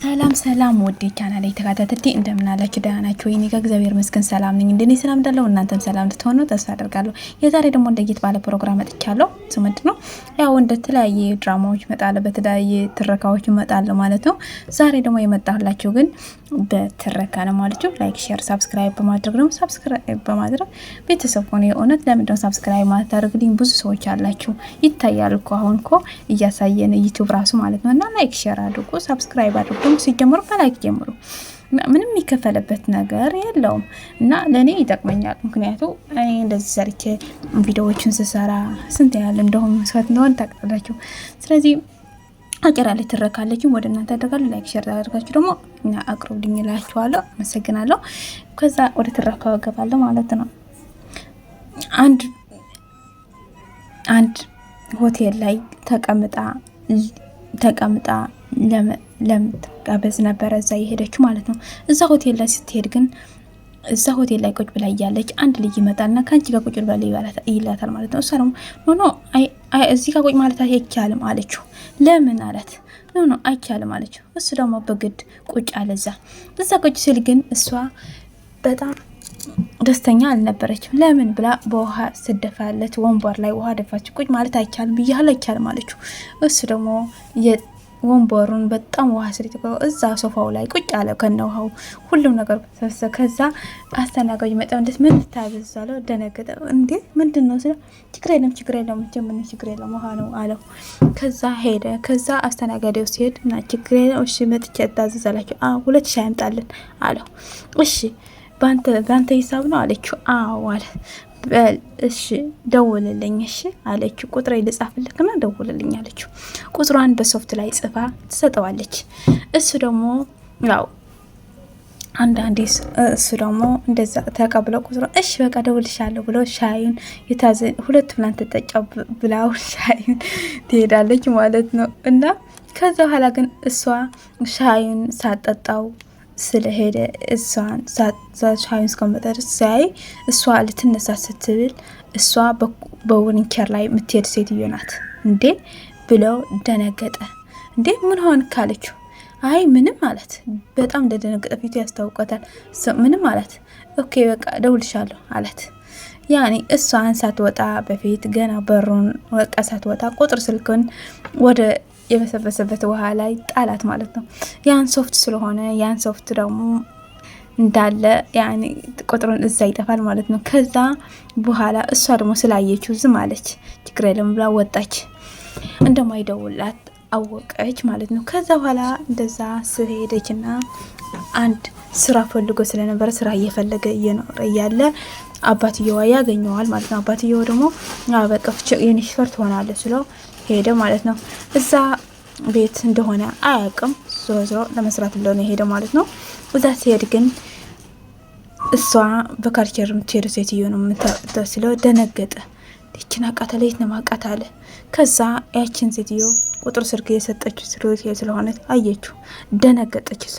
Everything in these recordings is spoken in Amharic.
ሰላም ሰላም ውድ ቻናል ተከታታዮቼ እንደምን አላችሁ? ደህና ናችሁ ወይ? እኔ ጋር እግዚአብሔር ይመስገን ሰላም ነኝ። እንደኔ ሰላም እንዳለው እናንተም ሰላም እንድትሆኑ ተስፋ አደርጋለሁ። የዛሬ ደግሞ ለየት ባለ ፕሮግራም መጥቻለሁ። እሱ ምንድን ነው? ያው እንደ ተለያየ ድራማዎች እመጣለሁ፣ በተለያየ ትረካዎች እመጣለሁ ማለት ነው። ዛሬ ደግሞ የመጣሁላችሁ ግን በትረካ ነው ማለት ነው። Like፣ share፣ subscribe በማድረግ ነው። Subscribe በማድረግ ቤተሰብ ሆነ። የእውነት ለምንድነው subscribe ማታደርጉልኝ? ብዙ ሰዎች አላችሁ፣ ይታያል እኮ አሁን እኮ እያሳየን YouTube ራሱ ማለት ነው። እና like share አድርጉ፣ subscribe አድርጉ። ሲጀምሩ በ like ጀምሩ። ምንም የሚከፈልበት ነገር የለውም እና ለእኔ ይጠቅመኛል። ምክንያቱ እኔ እንደዚህ ሰርቼ ቪዲዮዎችን ስሰራ ስንት ያህል እንደሆነ መስዋዕት እንደሆነ ታውቃላችሁ። ስለዚህ አጭር ያለች ትረካለች ወደ እናንተ አደርጋለሁ። Like share አድርጋችሁ ደግሞ እና አቅርቡልኝ እላችኋለሁ። አመሰግናለሁ። ከዛ ወደ ትረካው እገባለሁ ማለት ነው። አንድ አንድ ሆቴል ላይ ተቀምጣ ተቀምጣ ለምትጋበዝ ነበረ እዛ የሄደችው ማለት ነው። እዛ ሆቴል ላይ ስትሄድ ግን እዛ ሆቴል ላይ ቁጭ ብላ እያለች አንድ ልጅ ይመጣልና ከአንቺ ጋር ቁጭ ብላ ይላታል ማለት ነው። እሷ ደግሞ no no፣ እዚህ ጋር ቁጭ ማለት አይቻልም አለችው። ለምን አላት። No no፣ አይቻልም አለችው። እሱ ደግሞ በግድ ቁጭ አለ እዛ። እዛ ቁጭ ሲል ግን እሷ በጣም ደስተኛ አልነበረችም። ለምን ብላ በውሃ ስደፋለት ወንበር ላይ ውሃ ደፋች። ቁጭ ማለት አይቻልም ብያለሁ አይቻልም አለችው። እሱ ደግሞ ወንበሩን በጣም ውሃ ስር እዛ ሶፋው ላይ ቁጭ አለ ከነ ውሃው ሁሉም ነገር ሰብሰ። ከዛ አስተናጋጁ መጣ። እንዴት ምን ልታዘዝ አለው። ደነገጠ። እንዴ ምንድን ነው ስለው ችግር የለም ችግር የለም ምን ችግር የለም ውሃ ነው አለው። ከዛ ሄደ። ከዛ አስተናጋዴው ሲሄድ እና ችግር የለም እሺ መጥቼ እታዘዝ አላቸው። 2 ሻይ አምጣልን አለው። እሺ በአንተ ሂሳብ ነው አለችው። አዎ አለ። እሺ ደውልልኝ፣ እሺ አለችው። ቁጥሬ ልጻፍልክና ደውልልኝ አለችው። ቁጥሯን በሶፍት ላይ ጽፋ ትሰጠዋለች። እሱ ደግሞ ያው አንዳንዴ እሱ ደግሞ እንደዛ ተቀብሎ ቁጥሯ እሺ በቃ ደውልሻለሁ ብሎ ሻዩን የታዘ ሁለቱም ላንተ ጠጫው ብላው ሻዩን ትሄዳለች ማለት ነው። እና ከዛ በኋላ ግን እሷ ሻዩን ሳጠጣው ስለሄደ እሷን ሻዩን እስከመጠ ሲያይ እሷ ልትነሳ ስትብል እሷ በዊልቸር ላይ የምትሄድ ሴትዮ ናት እንዴ ብለው ደነገጠ። እንዴ ምን ሆን ካለችው አይ ምንም ማለት በጣም እንደደነገጠ ፊቱ ያስታውቀታል። ምንም ማለት okay በቃ ደውልሻለሁ አላት። ያኔ እሷን ሳትወጣ በፊት ገና በሩን ወቃ ሳትወጣ ቁጥር ስልክን ወደ የበሰበሰበት ውሃ ላይ ጣላት ማለት ነው። ያን ሶፍት ስለሆነ ያን ሶፍት ደግሞ እንዳለ ያኔ ቁጥሩን እዛ ይጠፋል ማለት ነው። ከዛ በኋላ እሷ ደግሞ ስላየችው ዝም አለች። ችግር የለም ብላ ወጣች። እንደማይደውላት አወቀች ማለት ነው። ከዛ በኋላ እንደዛ ስሄደችና አንድ ስራ ፈልጎ ስለነበረ ስራ እየፈለገ እየኖረ እያለ አባትየዋ ያገኘዋል ማለት ነው። አባትየዋ ደግሞ በቃ የኔ ሹፌር ትሆናለህ ስለው ሄደ ማለት ነው። እዛ ቤት እንደሆነ አያውቅም። ዞሮ ዞሮ ለመስራት ብሎ ነው የሄደ ማለት ነው። እዛ ሲሄድ ግን እሷ በካርቸር የምትሄደ ሴትዮ ነው የምታስለው። ደነገጠ። ይችን አቃተለ የት ነው ማቃት አለ። ከዛ ያችን ሴትዮ ቁጥር ስልክ የሰጠችው ስልክ ስለሆነ አየችው፣ ደነገጠች። እሷ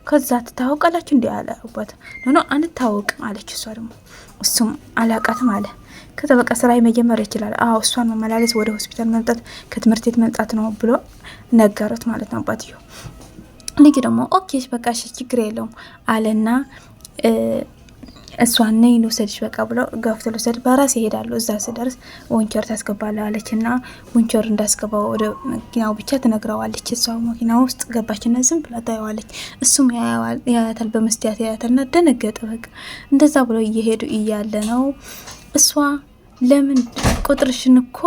ከዛ ትታወቃላችሁ እንዲ አለ አባት። No አንታወቅም አለች። እሷ ደግሞ እሱም አላቃትም አለ። ከዛ በቃ ስራ መጀመር ይችላል። አዎ እሷን መመላለስ፣ ወደ ሆስፒታል መምጣት፣ ከትምህርት ቤት መምጣት ነው ብሎ ነገሩት ማለት ነው አባትዮ። ልጅ ደግሞ okay በቃ እሺ ችግር የለውም አለና እሷን ነይ ልውሰድሽ በቃ ብሎ ገፍቶ ልውሰድ በራሴ ይሄዳሉ። እዛ ስደርስ ወንቸር ታስገባለሁ አለች እና ወንቸር እንዳስገባው ወደ መኪናው ብቻ ትነግረዋለች። እሷ መኪና ውስጥ ገባችና ዝም ብላ ታየዋለች። እሱም ያያታል፣ በመስትያት ያያታል እና ደነገጠ። በቃ እንደዛ ብሎ እየሄዱ እያለ ነው እሷ ለምን ቁጥርሽን እኮ